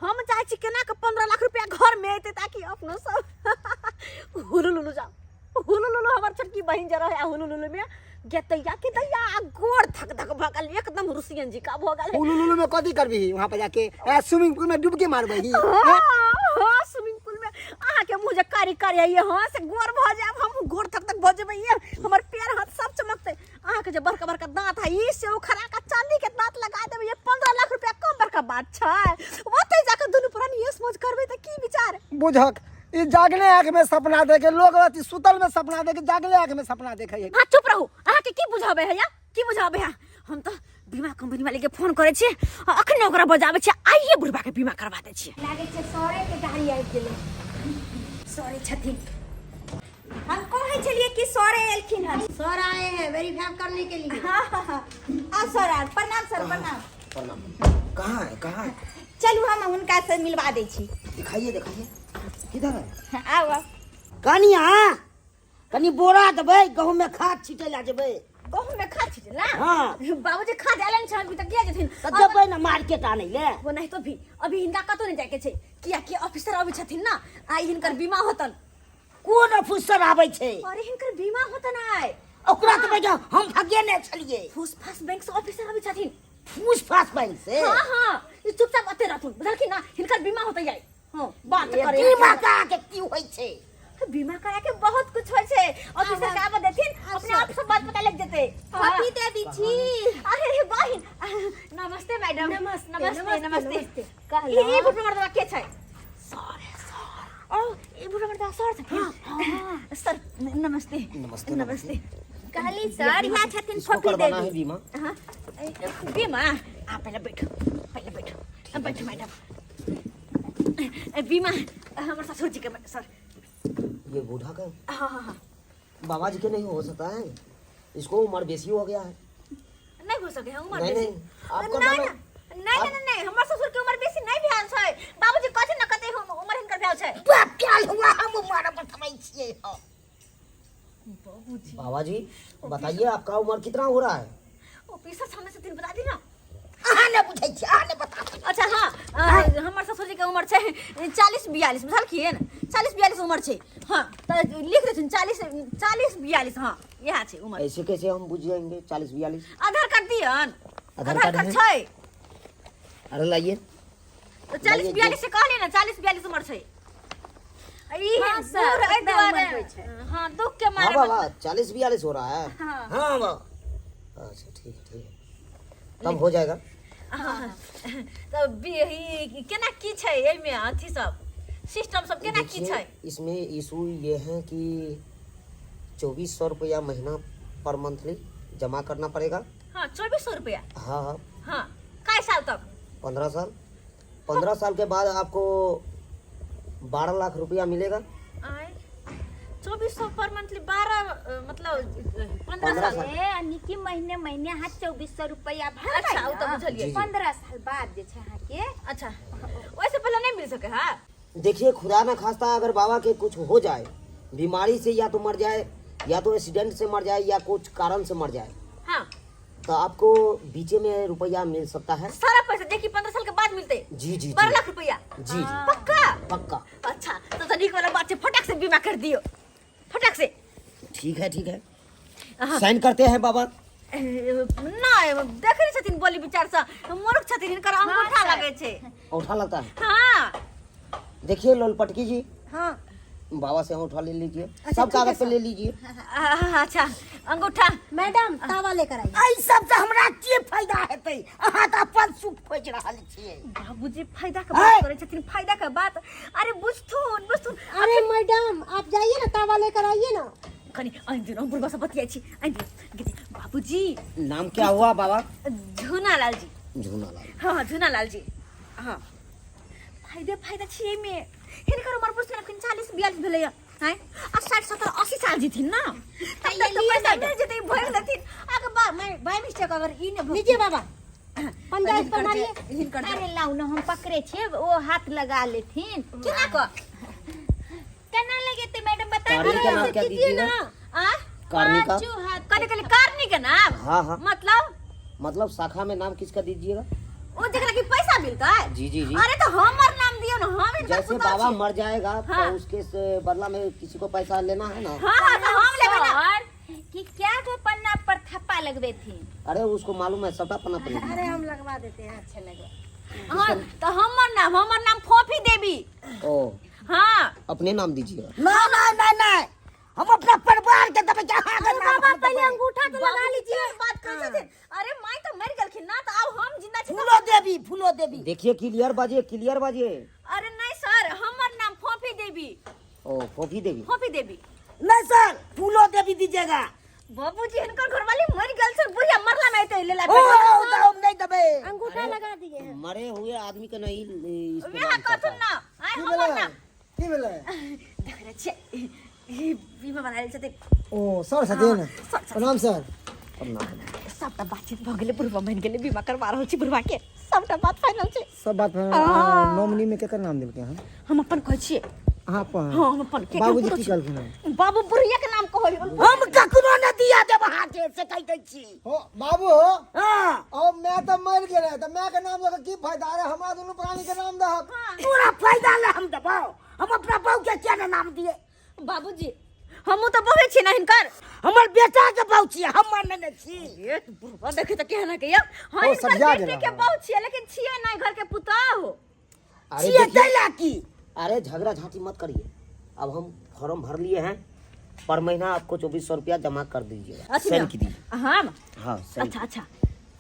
[SPEAKER 2] हम चाहे छी केना के 15 लाख रुपया घर में एतै ताकि अपनो सब हुलुलुलु जाओ हुलुलुलु। हमर छोटकी बहिन जे रहे हुलुलुलु में गेतैया के दैया आ गोर धक धक भऽ गेल, एकदम रुसियन जी का भऽ गेल।
[SPEAKER 5] हुलुलुलु में कथी करबी वहां पर जाके? स्विमिंग पूल में डुबकी मारबही?
[SPEAKER 2] हाँ हाँ, स्विमिंग पूल में अहाँ के मुँह जे कारी कारी है हाँ से गोर भऽ जायब, हम गोर धक धक भऽ जेबै, हमर पैर हाथ सब चमकतै। अहाँ के जे बड़का बड़का दांत है ई से उखड़ा के चांदी के दांत लगा देबै, ये 15 लाख रुपया कम बड़का बात छै। ओतै जाके दुनू प्राणी ऐश मौज करबै तऽ की विचार?
[SPEAKER 5] बुझक ई जागले आँख में सपना देखे लोग, अथी सुतल में सपना देखे, जागले आँख में सपना देखे है।
[SPEAKER 2] हाँ चुप रहू, अहाँ के की बुझाबै है या की बुझाबै है? हम तऽ बीमा कंपनी वाले के फोन करै छियै आ अखने ओकरा बजाबै छियै, आइए बुढ़बा के बीमा करवा दै छियै।
[SPEAKER 4] लागै छै सरे के गाड़ी आबि गेलै, सरे छथिन। हम कहै छलियै कि सरे एलखिन हन।
[SPEAKER 3] सर आए हैं वेरीफाई करने के लिए।
[SPEAKER 4] हाँ हाँ हाँ, आ सर आ, प्रणाम सर, प्रणाम।
[SPEAKER 6] प्रणाम। कहाँ है, कहाँ है?
[SPEAKER 4] चलू हम हुनका से मिलवा दै छी।
[SPEAKER 6] दिखाइए दिखाइए, किधर है?
[SPEAKER 4] आउ आउ।
[SPEAKER 1] कनिया कनि बोरा देबै, गहूम में खाद छिटै ला जेबै।
[SPEAKER 2] गहूम में खाद छिटै ला?
[SPEAKER 1] हाँ।
[SPEAKER 2] बाबूजी खाद आयल छै अभी तक किया जेथिन?
[SPEAKER 1] तऽ जेबै ने मार्केट आनै ले।
[SPEAKER 2] वो नहीं तो भी अभी हिनका कतौ नहीं जाके छै, किया कि ऑफिसर अबै छथिन ना, आइ हिनकर बीमा होतन।
[SPEAKER 1] कोन ऑफिसर आबै छै?
[SPEAKER 2] अरे हिनकर बीमा होतन आइ।
[SPEAKER 1] ओकरा तऽ बजा हम भागिए ने छलियै।
[SPEAKER 2] फूस फास बैंक से ऑफिसर अबै छथिन।
[SPEAKER 1] फूस फास बैंक से?
[SPEAKER 2] हाँ हाँ, ई चुपचाप ओते रहथुन बुझलखिन ना, हिनकर बीमा होतै आइ। हाँ बात
[SPEAKER 1] ए,
[SPEAKER 2] करे।
[SPEAKER 1] बीमा करा के की होइ छै?
[SPEAKER 2] बीमा करा के बहुत कुछ होइ छै, ऑफिसर के आबऽ देथिन अपने आप सब बात पता लग जेतै।
[SPEAKER 4] कॉफी दे दी छी।
[SPEAKER 2] अरे रे बहिन, नमस्ते मैडम।
[SPEAKER 3] नमस्ते,
[SPEAKER 2] नमस्ते
[SPEAKER 3] नमस्ते,
[SPEAKER 2] नमस्ते।
[SPEAKER 3] नमस्ते।
[SPEAKER 2] ई ई बुढ़वा मर्दवा के छै? सर सर, ओ ई बुढ़वा मर्दवा सर छथिन। सर नमस्ते।
[SPEAKER 6] नमस्ते,
[SPEAKER 2] नमस्ते।
[SPEAKER 4] कहली सर यहाँ छथिन
[SPEAKER 6] इसको
[SPEAKER 4] फफी
[SPEAKER 6] करवाना है
[SPEAKER 4] देवी।
[SPEAKER 6] बीमा।
[SPEAKER 2] हाँ बीमा, आ पहले बैठो, पहले बैठो, बैठो मैडम। बीमा हमर ससुर जी के सर।
[SPEAKER 6] ये बूढ़ा का?
[SPEAKER 2] हाँ हाँ हाँ।
[SPEAKER 6] बाबा जी के नहीं हो सकता है, इसको उम्र बेसी हो गया है।
[SPEAKER 2] नहीं हो सके है उम्र
[SPEAKER 6] नहीं,
[SPEAKER 2] बेसी।
[SPEAKER 6] नहीं, आप
[SPEAKER 2] नहीं,
[SPEAKER 6] करवा लो।
[SPEAKER 2] नहीं, नहीं, नहीं, नहीं, हमर ससुर के उम्र बेसी नहीं भेल छै। बाबूजी कहथिन न कते हम उम्र हिनकर भेल छै।
[SPEAKER 1] बाप क्या हुआ, हम उम्र बतबै छियै। हो
[SPEAKER 2] बाबूजी।
[SPEAKER 6] बाबा जी बताइए आपका उम्र कितना हो रहा है?
[SPEAKER 2] ऑफिसर सामने से दिन बता दी ना।
[SPEAKER 1] अहाँ ने बुझै छी, अहाँ ने बता दी।
[SPEAKER 2] अच्छा हाँ, हमर ससुर जी के उम्र छै 40-42, बुझलखिन? 40-42 उम्र छै। हाँ तऽ लिख देथिन 40-42, हाँ इएह छै उम्र।
[SPEAKER 6] ऐसे कैसे हम बुझ जाएंगे 40-42?
[SPEAKER 2] आधार card दियन।
[SPEAKER 6] Aadhaar
[SPEAKER 2] Aadhaar
[SPEAKER 6] card
[SPEAKER 2] card
[SPEAKER 6] है?
[SPEAKER 2] छै।
[SPEAKER 6] अरे लाइए।
[SPEAKER 2] तऽ 40
[SPEAKER 6] लाइए
[SPEAKER 2] 42 से कहलियै ने 40 42 उमर छै। ई
[SPEAKER 4] हाँ, सर,
[SPEAKER 2] बूढ़ एहि
[SPEAKER 4] ओतना
[SPEAKER 2] दुआरे
[SPEAKER 4] उमर होइ छै।
[SPEAKER 2] हाँ, दुख के
[SPEAKER 6] हाँ
[SPEAKER 2] मारे
[SPEAKER 6] बाबा, 40-42 हो रहा है।
[SPEAKER 2] हाँ।
[SPEAKER 6] हाँ बाबा, अच्छा ठीक है, ठीक है, तब हो जाएगा।
[SPEAKER 2] तऽ ई केना की छै एहिमे, अथी सब सिस्टम सब केना की
[SPEAKER 6] देखिए,
[SPEAKER 2] छै?
[SPEAKER 6] इसमें इशू ये है कि 2400 रुपया महीना पर मंथली जमा करना पड़ेगा।
[SPEAKER 2] हाँ, 2400 रुपया?
[SPEAKER 6] हाँ हाँ।
[SPEAKER 2] हाँ, कै साल तक?
[SPEAKER 6] 15 साल। 15 साल के बाद आपको 12 लाख रुपया मिलेगा।
[SPEAKER 2] आय, 2400 पर मंथली 12, मतलब 15
[SPEAKER 6] 15
[SPEAKER 2] साल।
[SPEAKER 6] साल।
[SPEAKER 4] ए यानी महीने महीने अहाँ 2400 रुपया भरबै।
[SPEAKER 2] अच्छा, ओ तऽ
[SPEAKER 4] ने,
[SPEAKER 2] बुझलियै।
[SPEAKER 6] जी, जी।
[SPEAKER 4] 15 साल बाद जे छै अहाँके।
[SPEAKER 2] अच्छा, ओहिसँ पहिले नहि मिल सकै है?
[SPEAKER 6] देखिए, खुदा ना खास्ता अगर बाबा के कुछ हो जाए, बीमारी से या तो मर जाए, या तो एक्सीडेंट से मर जाए, या कुछ कारण से मर जाए, तो आपको बीचे में रुपया मिल सकता है।
[SPEAKER 2] सारा पैसा देखी 15 साल के बाद मिलते?
[SPEAKER 6] जी जी।
[SPEAKER 2] 12
[SPEAKER 6] जी
[SPEAKER 2] लाख रुपया?
[SPEAKER 6] जी जी।
[SPEAKER 2] पक्का?
[SPEAKER 6] पक्का।
[SPEAKER 2] अच्छा, तो नीक वाला बात छै, फटाक से बीमा कर दियो, फटाक से।
[SPEAKER 6] ठीक है, ठीक है, साइन करते हैं बाबा।
[SPEAKER 2] नहि, देखै नहि छथिन, बोली विचार से मूर्ख छथिन, हिनकर अंगूठा
[SPEAKER 4] सर।
[SPEAKER 2] लगै छै।
[SPEAKER 6] अंगूठा लगता है?
[SPEAKER 2] हाँ।
[SPEAKER 6] देखिए लोलपटकी जी।
[SPEAKER 3] हाँ।
[SPEAKER 6] बाबा से अंगूठा ले लीजिए, सब कागज पे ले लीजिए।
[SPEAKER 2] अच्छा, अंगूठा।
[SPEAKER 3] मैडम, तावा लेकर आइए।
[SPEAKER 1] एहि सबसँ हमरा की फायदा हेतै? अहाँ तऽ अपन सुख खोजि रहल छियै।
[SPEAKER 2] बाबूजी फायदा के बात करै छथिन, फायदा के बात। अरे बुझथुन, बुझथुन।
[SPEAKER 3] अरे मैडम, आप जाइए ना, तावा लेकर आइए ना।
[SPEAKER 2] कनि आनि दियौ न, हम बुढ़बा से बतियाइ छी, आनि दियौ। गीदी, बाबूजी।
[SPEAKER 6] नाम क्या हुआ बाबा?
[SPEAKER 2] झूना लाल जी।
[SPEAKER 6] झूना लाल।
[SPEAKER 2] हाँ, झूना लाल जी। हाँ, फायदे फायदा छी एहिमे। हिनकर उमर बुझथिन, अखन 40-42 भेलैया, आँय, आ 60 70 80 साल जीथिन ना, तब तक तऽ पैसा मिल जेतै, भरि देथिन। आगे बा मैं बाय मिस्टेक अगर ई ने
[SPEAKER 3] लीजिए बाबा, पंजा इस पर मारिए।
[SPEAKER 2] हिनकर
[SPEAKER 4] अरे लाउ ने, हम पकड़े छियै, ओ हाथ लगा लेथिन।
[SPEAKER 2] केना कऽ?
[SPEAKER 4] केना लगेतै मैडम, बता।
[SPEAKER 6] कारनी का नाम क्या
[SPEAKER 3] कीजिए
[SPEAKER 6] दीजिएगा?
[SPEAKER 3] ना।
[SPEAKER 2] आ
[SPEAKER 6] कारनी का।
[SPEAKER 4] पाँचों हाथ।
[SPEAKER 2] कने कने कारनी के नाम?
[SPEAKER 6] हाँ हाँ।
[SPEAKER 2] मतलब?
[SPEAKER 6] मतलब शाखा में नाम किसका दीजिएगा?
[SPEAKER 2] ओ जेकरा की पैसा मिलतै?
[SPEAKER 6] जी जी जी।
[SPEAKER 2] अरे तो हमर नाम दियौ ना, हम हिनकर
[SPEAKER 6] जैसे
[SPEAKER 2] पुतहु
[SPEAKER 6] बाबा
[SPEAKER 2] छी।
[SPEAKER 6] मर जाएगा
[SPEAKER 2] हाँ।
[SPEAKER 6] तो उसके से बदला में किसी को पैसा लेना है ना।
[SPEAKER 2] हाँ हाँ, तो हम लेबै ना।
[SPEAKER 4] सर, कि क्या गो पन्ना पर थप्पा लगबेथिन?
[SPEAKER 6] अरे उसको मालूम है, सबटा पन्ना पर।
[SPEAKER 3] अरे हम लगवा देते हैं। अच्छा लगवा।
[SPEAKER 2] हाँ, तो हमर नाम फोफी देवी।
[SPEAKER 6] ओ।
[SPEAKER 2] हाँ।
[SPEAKER 6] अपने नाम दीजिएगा।
[SPEAKER 1] ना ना ना ना, हम अपना परिवार के देबै कि अहाँके नाम
[SPEAKER 3] बाबा
[SPEAKER 1] हम
[SPEAKER 3] पहले
[SPEAKER 1] देबै?
[SPEAKER 3] अंगूठा तो लगा लीजिए।
[SPEAKER 2] बात करै छथिन। अरे माय तो मरि गेलखिन ना, तो आब हम जिंदा छी।
[SPEAKER 1] फूलो देवी, फूलो देवी।
[SPEAKER 6] देखिए, क्लियर बाजिए, क्लियर बाजिए।
[SPEAKER 2] अरे नहीं सर, हमर नाम फोफी देवी।
[SPEAKER 6] ओ, फोफी देवी।
[SPEAKER 2] फोफी देवी।
[SPEAKER 1] नहीं सर, फूलो देवी दीजिएगा।
[SPEAKER 2] बाबूजी, हिनकर घरवाली मरि गेल छै, बुढ़िया मरला में एते लेला।
[SPEAKER 1] ओ ओ, तऽ हम नहीं देबै।
[SPEAKER 3] अंगूठा लगा दिए हैं।
[SPEAKER 6] मरे हुए आदमी के नहीं इस पे
[SPEAKER 2] वएह
[SPEAKER 6] नाम
[SPEAKER 2] कहथुन
[SPEAKER 6] छपा है।
[SPEAKER 2] ना। आय,
[SPEAKER 5] की
[SPEAKER 2] हमर
[SPEAKER 5] भेलै?
[SPEAKER 2] नाम
[SPEAKER 5] की भेलै?
[SPEAKER 2] देख रहल छियै, ई बीमा बना लेल छथिन।
[SPEAKER 5] ओ सर छथिन?
[SPEAKER 2] सर छथिन।
[SPEAKER 5] प्रणाम सर।
[SPEAKER 6] प्रणाम।
[SPEAKER 2] सबटा बातचीत भऽ गेलै, बुढ़वा बनि गेलै, बीमा करवा रहल छी बुढ़वा के, सबटा बात फाइनल छै।
[SPEAKER 5] सब बात नॉमिनी में केकर नाम देलकै हन?
[SPEAKER 2] हम अपन कहै छियै।
[SPEAKER 5] अहाँ अपन?
[SPEAKER 2] हाँ, हम अपन के।
[SPEAKER 5] बाबूजी की कहलखिन हन?
[SPEAKER 2] बाबू बुढ़िया के नाम कहै।
[SPEAKER 1] हम ककरो नहि दिया देब अहाँके, से कहि दै छी।
[SPEAKER 5] हो बाबू हो।
[SPEAKER 1] हाँ।
[SPEAKER 5] ओ मैं तऽ मरि गेलै तऽ माय के नाम दऽ के की फायदा? अरे हमरा दुनू प्राणी के नाम दहक।
[SPEAKER 1] तोरा फायदा ले हम देबौ। हम अपना बहू के किया ने नाम दिए?
[SPEAKER 2] बाबूजी, हमहूँ तऽ बहुए छी ने हिनकर।
[SPEAKER 1] हमर बेटा के बहू छियै, हमर नहि ने छी।
[SPEAKER 2] ए बुढ़वा देखै तऽ केहन के यौ। हाँ,
[SPEAKER 5] ओ,
[SPEAKER 2] हिनकर
[SPEAKER 5] सरिया
[SPEAKER 2] बेटी
[SPEAKER 5] गेला।
[SPEAKER 2] के बहु छियै, लेकिन छियै नहि घर के पुतहु।
[SPEAKER 6] अरे
[SPEAKER 1] छियै
[SPEAKER 6] देखिए,
[SPEAKER 1] तै ला की?
[SPEAKER 6] अरे झगड़ा झांटी मत करिए। अब हम फॉर्म भर लिए हैं, पर महीना आपको 2400 रुपया जमा कर दीजिएगा।
[SPEAKER 2] अथी
[SPEAKER 6] साइन
[SPEAKER 2] में?
[SPEAKER 6] की दीजिए।
[SPEAKER 2] हम?
[SPEAKER 6] हाँ, साइन।
[SPEAKER 2] अच्छा अच्छा,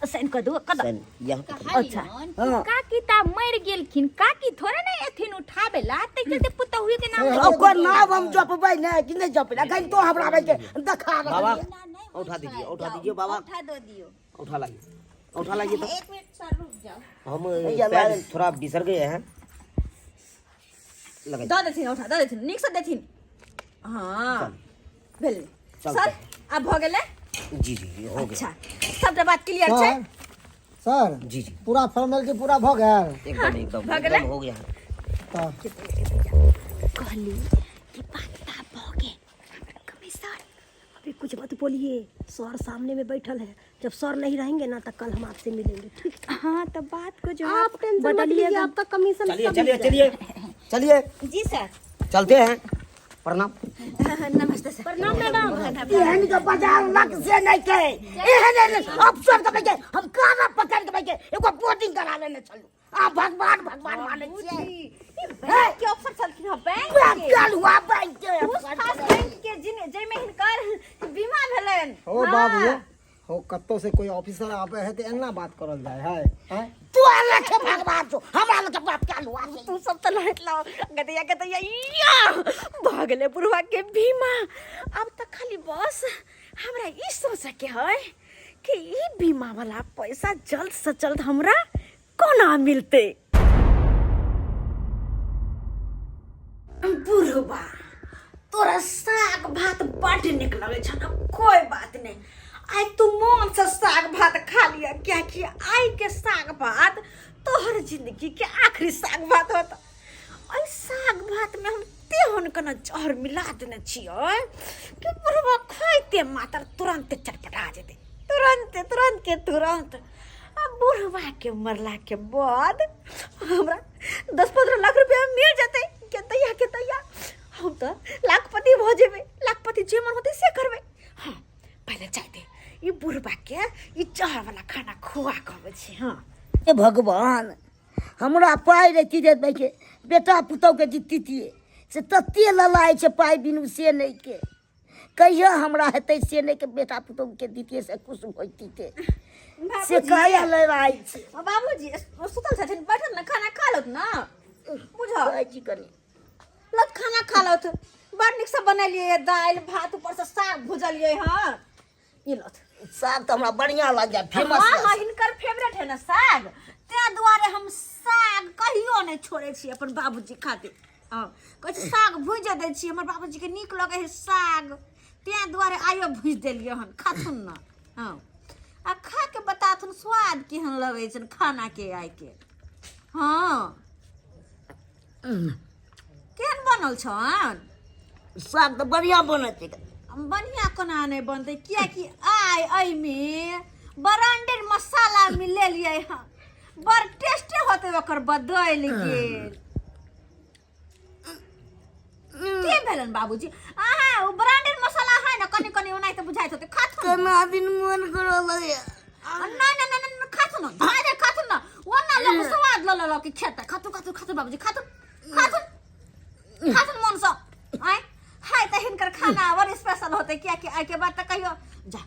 [SPEAKER 2] साइन कर दू, कर दू।
[SPEAKER 6] साइन यहाँ पे करिए।
[SPEAKER 2] अच्छा।
[SPEAKER 4] कहलियन काकी ता मरि गेलखिन, काकी थोड़े ने एथिन उठाबे ला, तै चलते पुतहुए के नाम।
[SPEAKER 1] ओकर नाम हम जपबै नहि कि नहि जपबै? अखन तो हमरा आबै के देखा रहल
[SPEAKER 6] बाबा
[SPEAKER 1] ये।
[SPEAKER 6] उठा दीजिए, उठा दीजिए बाबा।
[SPEAKER 4] उठा दो दियो।
[SPEAKER 6] उठा लाइए, उठा लाइए तो।
[SPEAKER 4] एक मिनट सर, रुक जाओ।
[SPEAKER 6] हम
[SPEAKER 1] भैया,
[SPEAKER 6] पैर
[SPEAKER 1] लाइए।
[SPEAKER 6] थोड़ा बिसर गए हैं, लगाइए।
[SPEAKER 2] दऽ देथिन, उठा दऽ देथिन, नीकसँ देथिन। हाँ, भेलै।
[SPEAKER 6] चल।
[SPEAKER 2] सर, आब भऽ गेलै?
[SPEAKER 6] जी जी जी, हो गया।
[SPEAKER 2] अच्छा, सबटा बात क्लियर छै।
[SPEAKER 5] Sir, sir.
[SPEAKER 6] जी जी।
[SPEAKER 5] पूरा फॉर्मेलिटी पूरा भऽ गेल?
[SPEAKER 6] एकदम एकदम।
[SPEAKER 2] भऽ गेलै?
[SPEAKER 6] एकदम हो गया है।
[SPEAKER 5] तऽ
[SPEAKER 4] कहली कि पत्ता भऽ गेल कमिश्नर।
[SPEAKER 3] अभी कुछ मत बोलिए, सर सामने में बैठल है। जब सर नहीं रहेंगे ना, तो कल हम आपसे मिलेंगे, ठीक?
[SPEAKER 4] हाँ, तो बात को जो
[SPEAKER 3] आप टेंशन मत लीजिए, आपका कमीशन
[SPEAKER 6] चलिए।
[SPEAKER 3] सब
[SPEAKER 6] चलिए।
[SPEAKER 3] मिल जाएगा।
[SPEAKER 6] चलिए चलिए।
[SPEAKER 4] जी सर।
[SPEAKER 6] चलते हैं, प्रणाम।
[SPEAKER 2] नमस्ते सर।
[SPEAKER 3] प्रणाम मैडम।
[SPEAKER 1] एहन के बाजार लग से नहीं के एहन एहन अफसर के बैठे हम काना पकड़ के बैठे एगो बोर्डिंग करा लेने छलू। आ भगवान भगवान मानै छियै।
[SPEAKER 2] बाबूजी, ई बैंक के अफसर छलखिन हँ, बैंक
[SPEAKER 1] बैंक
[SPEAKER 2] के।
[SPEAKER 1] के हुआ, बैंक के
[SPEAKER 2] उस खास बैंक के जिन जाहिमे हिनकर बीमा भेलनि।
[SPEAKER 5] हो।
[SPEAKER 2] हाँ।
[SPEAKER 5] बाबू हो, कतौ से कोई ऑफिसर आबे है तऽ एना बात करल जाय है, हैं?
[SPEAKER 1] तू लखे भगवान छौ, हमरा लगे बाप के हुआ छै।
[SPEAKER 2] तू सब तऽ लहट लाओ गदैया गदैया या भऽ गेलै बुढ़वा के बीमा। अब तऽ खाली बस हमरा ई सोचे के है कि ई बीमा वाला पैसा जल्द से जल्द हमरा कोना मिलतै। बुढ़वा, तोरा साग भात बड्ड नीक लगै छौ ने? कोई बात नहीं, आइ तू मोन से साग भात खा लिअ, कियाकि आइ के साग भात तोहर जिंदगी के आखिरी साग भात होता। एहि साग भात में हम तेहन कना जहर मिला देने छियै कि बुढ़वा खाइते मात्र तुरंत चटपटा जेतै, तुरंत तुरंत के तुरंत। आ बुढ़वा के मरला के बाद हमरा 10-15 लाख रुपया मिल जेतै के तैया के तैया हम तऽ लाखपति भऽ जेबै। लाखपति जे मन होतै से करबै। हाँ, पहिले चाहते ई बुढ़वा के ई जहर वाला खाना खुआ के अबै छी। हाँ।
[SPEAKER 1] हे भगवान, हमरा पाइ रहिती जे के बेटा पुतहुके जीतितियै, से तते ललाइ छै पाइ बिनु से नहि के कहिया हमरा हेतै, से नहि के बेटा पुतहुके दितियै से खुश होइतियै, से काया लड़ाइ छै।
[SPEAKER 2] बाबूजी सुतल छथिन, बैठल ने, खाना खा लौत ने, बुझल?
[SPEAKER 1] खाइ छी कनि।
[SPEAKER 2] लौत, खाना खा लौत। बड़ नीक से बनेलियै दालि भात, ऊपर से साग भुजलियै। हँ, ई लौत।
[SPEAKER 1] साग तऽ हमरा बढ़िआँ लागि जाय, फेमस।
[SPEAKER 2] हाँ, हिनकर फेवरेट है ने साग, ताहि दुआरे हम साग कहियो नहि छोड़ै छी अपन बाबूजी खातिर। हाँ, कहै छी साग भुजि दै छी, हमर बाबूजीके नीक लगै है साग, ताहि दुआरे आइयो भुजि देलियै हन। खाथुन ने। हाँ, आ खा के बताथुन स्वाद केहन लगै छनि खानाके आइके। हाँ, केहन बनल छन?
[SPEAKER 1] साग तऽ बढ़िआँ बनल छै।
[SPEAKER 2] बढ़िआँ कोना नहि बनतै? किएकि आइ एहिमे ब्रांडेड मसाला मिलेलियै हँ, बड़ टेस्टे होतै, ओकर बदलि गेल। की भेलन बाबूजी अहाँ? ओ ब्रांडेड मसाला है ने, कनि कनि ओनाहिते बुझाइत होतै। खाथुन।
[SPEAKER 1] केना दिन मन करऽ लगैया।
[SPEAKER 2] नहीं नहीं नहीं नहीं, खाथुन न, धीरे खाथुन न, ओना लोक स्वाद ल ल के खेतै। खाथुन खाथुन खाथुन बाबूजी, खाथुन खाथुन खाथुन मन से। आय हाय, तऽ हिनकर खाना बड़ स्पेशल होतै, कियाकि आइ के बाद तऽ कहियो जा।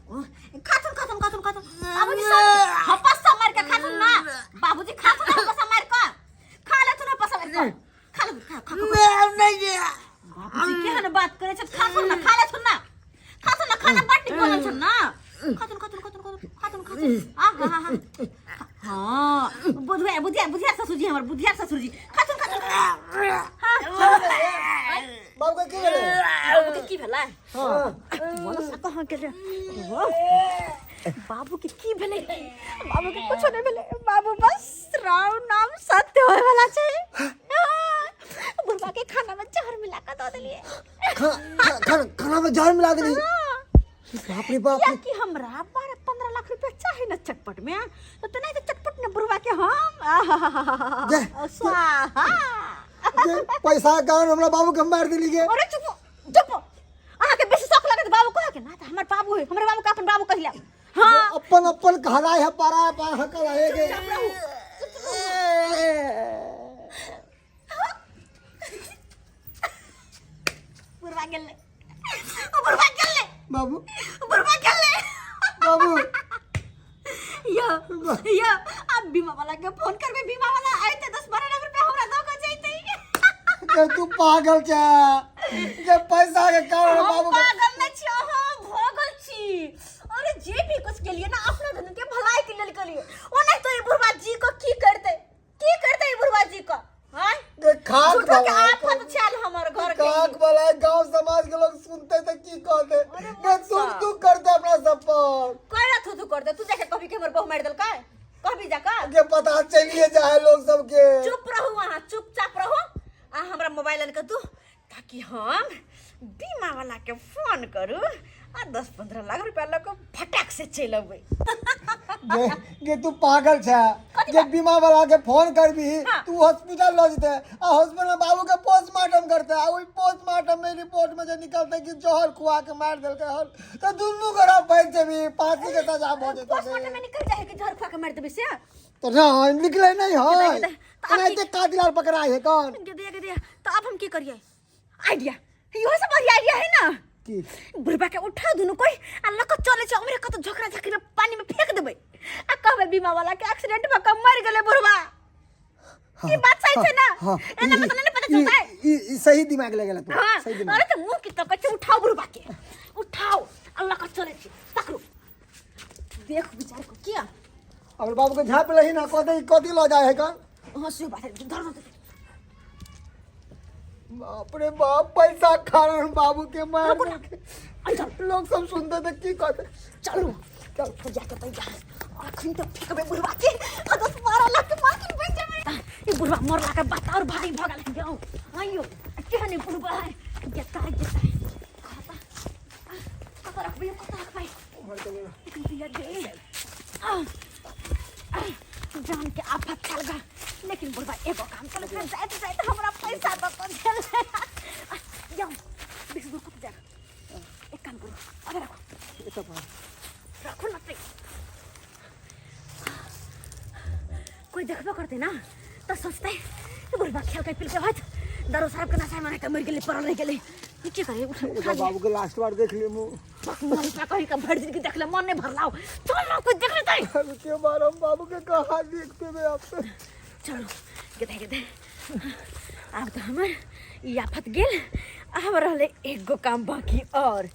[SPEAKER 2] ओ, खाथुन खाथुन खाथुन खाथुन बाबूजी, सब हपस्सा मार के खाथुन ना बाबूजी, खाथुन हपस्सा मार के खा लेथुन, हपस्सा मार के खा ले, खा खा खा।
[SPEAKER 1] नहीं जे।
[SPEAKER 2] बाबूजी केहन बात करै छथि? खाथुन ना, खा लेथुन ना, खाथुन ना, खाना बड नीक बनल छनि ना। खाथुन खाथुन खाथुन खाथुन खाथुन खाथुन। आ हा हा हा, हाँ, बुधुआ बुधिया बुधिया ससुर जी, हमर बुधिया ससुर जी, खाथुन खाथुन। हाँ।
[SPEAKER 5] बाबू के की भेलै?
[SPEAKER 2] बाबू के की भेलै?
[SPEAKER 5] हाँ।
[SPEAKER 2] बोलो, कहाँ गेलै? बाबू के की भेलै? बाबू के कुछो नहि भेलै बाबू, बस राम नाम सत्य होय वाला छै। बुढ़वा के खाना में जहर मिला के दऽ देलियै।
[SPEAKER 5] खाना में जहर मिला देली? बाप रे बाप रे!
[SPEAKER 2] कियाकि हमरा 12-15 लाख रुपया चाही ना चटपट में, तो तेना तो चटपट ने बुढ़वा के हम
[SPEAKER 5] जे
[SPEAKER 2] स्वाहा।
[SPEAKER 5] जे पैसा के कारण हमरा बाबू के मार देली गे।
[SPEAKER 2] अरे चुप चुप, अहाँ के बेसी शौक लगत बाबू कह के ना, त हमर बाबू है, हमर बाबू के अपन बाबू कहिला। हाँ।
[SPEAKER 5] अपन अपन कहलाय है, पारा है, पारा कहलाए गे।
[SPEAKER 2] चुपचाप रहू। बुढ़वा गेलै, बुढ़वा गेलै।
[SPEAKER 5] बाबू।
[SPEAKER 2] बुढ़वा गेलै।
[SPEAKER 5] बाबू।
[SPEAKER 2] यो यो, अब बीमा वाला के फोन करबे, बीमा वाला आइते 10-12 लाख रुपया हमरा दऽ के जइते।
[SPEAKER 5] के तू पागल छे जे पैसा के कारण
[SPEAKER 2] हम
[SPEAKER 5] बाबू के
[SPEAKER 2] पागल नहीं छी, अहाँ भोगल छी। अरे जे भी कुछ के लिए ना, अपना धन के भलाई के लेल के लिए। ओ नहीं तो ई बुढ़वा जी को की करते, की करते ई बुढ़वा जी को? हां,
[SPEAKER 5] के खाक
[SPEAKER 2] झूठो के
[SPEAKER 5] भलाई
[SPEAKER 2] आफत छल हमर घर के।
[SPEAKER 5] खाक भलाई, गांव समाज के लोग सुनते तो की कहते? के तुम तू करते अपना सब पर।
[SPEAKER 2] कोई थू थू कर दे। तू जाके कभी के हमर बहू मार देलकै, कभी जाके
[SPEAKER 5] के पता चलिए जाए लोग सबके।
[SPEAKER 2] चुप रहू अहाँ, चुपचाप रहू। आ हमरा मोबाइल आनि के दू ताकि हम बीमा वाला के फोन करू आ 10-15 लाख रुपया लऽ कऽ फटाक से चलि अबै।
[SPEAKER 5] गे गे, तू पागल छे जे बीमा वाला के फोन करबी?
[SPEAKER 2] हाँ।
[SPEAKER 5] तू हॉस्पिटल लऽ जेते आ हॉस्पिटल में बाबू के पोस्टमार्टम करते, आ ओहि पोस्टमार्टम में रिपोर्ट में जे निकलते कि जहर खुआ के मार देलकै हन, तऽ दुनू गोरा फंसि जेबी, फांसी के सजा भऽ जेतै।
[SPEAKER 2] पोस्टमार्टम में निकल जाए कि जहर खुआ के मारि देबै से?
[SPEAKER 5] तो ना निकले नहीं है
[SPEAKER 2] गेदा, तऽ आब
[SPEAKER 5] एनाहिते कातिल आर पकड़ाइ है कौन।
[SPEAKER 2] गेदिया गेदिया, तऽ आब हम की करियै? आइडिया, इहो से बढ़िया आइडिया है ना।
[SPEAKER 5] की?
[SPEAKER 2] बुढ़बा के उठा दुनू कोई आ लऽ कऽ चलै छै उम्हरे कतौ झोकरा झाकरी में पानी में फेंक देबै आ कहबै बीमा वाला के एक्सीडेंट भऽ कऽ मरि गेलै बुढ़बा। ई बात सही छै ना?
[SPEAKER 5] हाँ।
[SPEAKER 2] एना में तऽ नहीं पता चलतै।
[SPEAKER 5] ई ई सही दिमाग ले गेला तू।
[SPEAKER 2] हाँ।
[SPEAKER 5] सही दिमाग।
[SPEAKER 2] अरे तऽ मुँह की तकै छै, उठाओ बुढ़बा के, उठाओ आ लऽ कऽ चलै छी। पकड़ू, देख विचार कऽ किया।
[SPEAKER 5] हमर बाबू के झाँप लही ना, कथी कथी लऽ जाए है कन।
[SPEAKER 2] हाँ से बात है, धर धर।
[SPEAKER 5] बाप रे बाप, पैसा खा रहा बाबू के मार देलकै।
[SPEAKER 2] अच्छा।
[SPEAKER 5] लोग सब सुनते तऽ की कहते?
[SPEAKER 2] चलू
[SPEAKER 5] चल।
[SPEAKER 2] तो जाके तैयार अखन तो फेंकबे बुढ़वा के आ 10-12 लाख के मालकिन बन जेबै। ई बुढ़वा मरला के बात और भारी भऽ गेल। जाओ आइयो, केहन ई बुढ़वा है, जेता जेता खाता कतऽ रखबै, कतऽ रखबै? दिया दे। आ, आ, जान के आफत चल गा, लेकिन बुढ़वा एगो काम कर, जाइत जाइत हमरा पैसा दऽ कऽ गेल। जाओ 20 गो कतऽ जा, एक काम करू, अबे रखो रखो ना ते कोई देखबो करते ना तऽ सोचते ई बुढ़बा खेल के पिल के होत दारू साहब के नशा में तऽ मरि गेलै, पड़ल रहि गेलै। ई की करे? उठ उठा।
[SPEAKER 5] बाबू के लास्ट बार देख लिए मुँह।
[SPEAKER 2] मन कहीं का भरि जिंदगी देखले मन नहीं भरलाओ। चल ना, कोई देख लेतै।
[SPEAKER 5] अब के बार हम बाबू के कहाँ देखते बे आप।
[SPEAKER 2] चलो गेदे गेदे, आब तऽ हमर ई आफत गेल। आब रहलै एगो काम बाकी और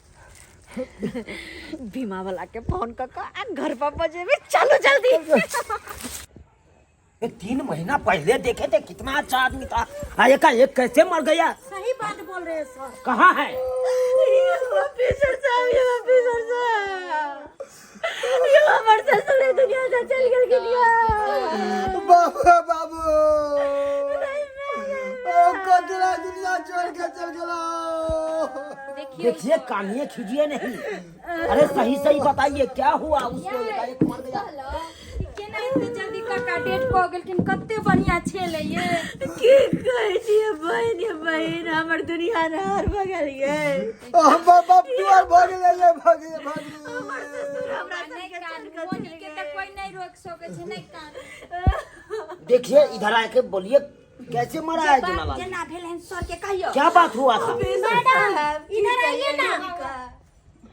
[SPEAKER 2] बीमा वाला के फोन कऽ कऽ आ घर पर बजेबै। चलो जल्दी।
[SPEAKER 6] ये 3 महीना पहले देखे थे, कितना अच्छा आदमी था, आ एकाएक कैसे मर गया?
[SPEAKER 3] सही बात बोल रहे हैं सर।
[SPEAKER 6] कहाँ है?
[SPEAKER 2] ऑफिसर साहब, ये ऑफिसर साहब, ये हमर ससुर ई दुनिया से चल गेल दुनिया।
[SPEAKER 5] बाबू बाबू, ओ कतरा दुनिया छोड़ के चल गेला।
[SPEAKER 6] देखिए कानिए खींचिए नहीं, अरे सही सही बताइए क्या हुआ उसको, एकाएक मर गया?
[SPEAKER 4] केना एते जल्दी काका डेट कऽ गेलखिन? कते बढ़िया छेलै ये।
[SPEAKER 2] की कहै छियै बहिन, ये बहिन, हमर दुनिया नहर भऽ गेल ये।
[SPEAKER 5] हम बाप दुआर भऽ गेलै रे, भऽ गेलै भऽ गेलै।
[SPEAKER 2] हमर ससुर हमरा
[SPEAKER 4] नहि
[SPEAKER 2] सबके
[SPEAKER 4] कान
[SPEAKER 2] छोड़ि कऽ
[SPEAKER 4] मोनी
[SPEAKER 2] चलि
[SPEAKER 4] के
[SPEAKER 2] गेल।
[SPEAKER 4] तऽ कोई नहि रोकि सकै छै, नहि कान।
[SPEAKER 6] देखिए इधर आके बोलिए, कैसे मरा है जुनालाल?
[SPEAKER 4] जेना भेल हन सर के कहियो।
[SPEAKER 6] क्या बात हुआ था?
[SPEAKER 3] मैडम इधर आइए ना।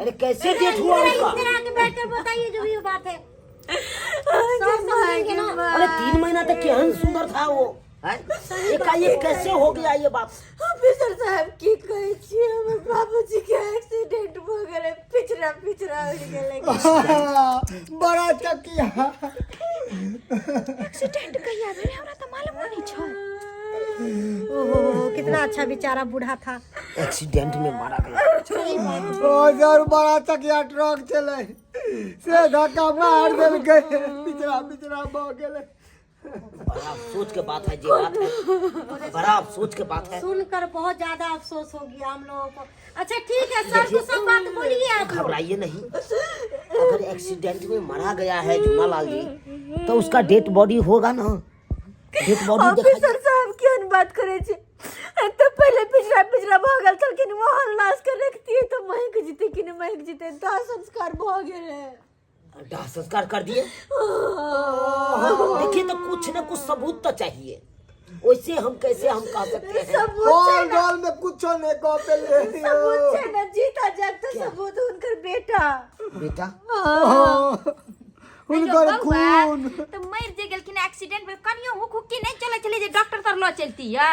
[SPEAKER 6] अरे कैसे डेथ हुआ उसका?
[SPEAKER 3] इधर आके बैठकर बताइए जो भी बात है, सर समझेंगे ना।
[SPEAKER 6] अरे 3 महीना तक केहन सुंदर था वो, हैं? एकाएक कैसे हो गया ये बात?
[SPEAKER 2] ऑफिसर साहब, की कहै छियै, हमर बाबूजी के एक्सीडेंट भऽ गेलै, पिछड़ा पिछड़ा उड़ि गेलै।
[SPEAKER 5] बड़ा चकिया।
[SPEAKER 4] एक्सीडेंट कहिया भेलै? हमरा तऽ मालूमो नहि छल।
[SPEAKER 3] ओहो, कितना अच्छा बेचारा बूढ़ा था।
[SPEAKER 6] एक्सीडेंट में मारा गया।
[SPEAKER 5] ओ सर, बड़ा चकिया ट्रक चले से धक्का मार देलकै, पिछड़ा पिछड़ा भऽ गेलै।
[SPEAKER 6] बड़ा अफसोस के बात है, जे बात है बड़ा अफसोस के बात है।
[SPEAKER 3] सुनकर बहुत ज्यादा अफसोस हो गया हम लोगों को। अच्छा ठीक है, सर को सब बात बोलिए आप लोग।
[SPEAKER 6] घबराइए नहीं, अगर एक्सीडेंट में मारा गया है झूनालाल जी तो उसका डेड बॉडी होगा ना, डेड बॉडी
[SPEAKER 2] ऑफिसर साहब, केहन बात करै छी? तऽ पहिले पिछड़ा पिछड़ा भऽ गेल छलखिन, वहाँ लाश के रखतियै तऽ महक जेतै कि नहि महक जेतै? दाह संस्कार भऽ गेलै।
[SPEAKER 6] दाह संस्कार कर दिए। देखिए तो कुछ न कुछ सबूत तो चाहिए, वैसे हम कैसे हम कह सकते हैं?
[SPEAKER 2] सबूत छै
[SPEAKER 5] हॉल
[SPEAKER 2] ना।
[SPEAKER 5] डॉल में कुछो नहीं कह पेले।
[SPEAKER 2] सबूत छै ना, जीता जागता सबूत, हुनकर बेटा।
[SPEAKER 6] बेटा?
[SPEAKER 5] हुनकर खून।
[SPEAKER 4] तऽ मरि जे गेलखिन एक्सीडेंट में, कनियो हुक हुक्की नहि चलै छलै जे डॉक्टर तर लऽ चलती है?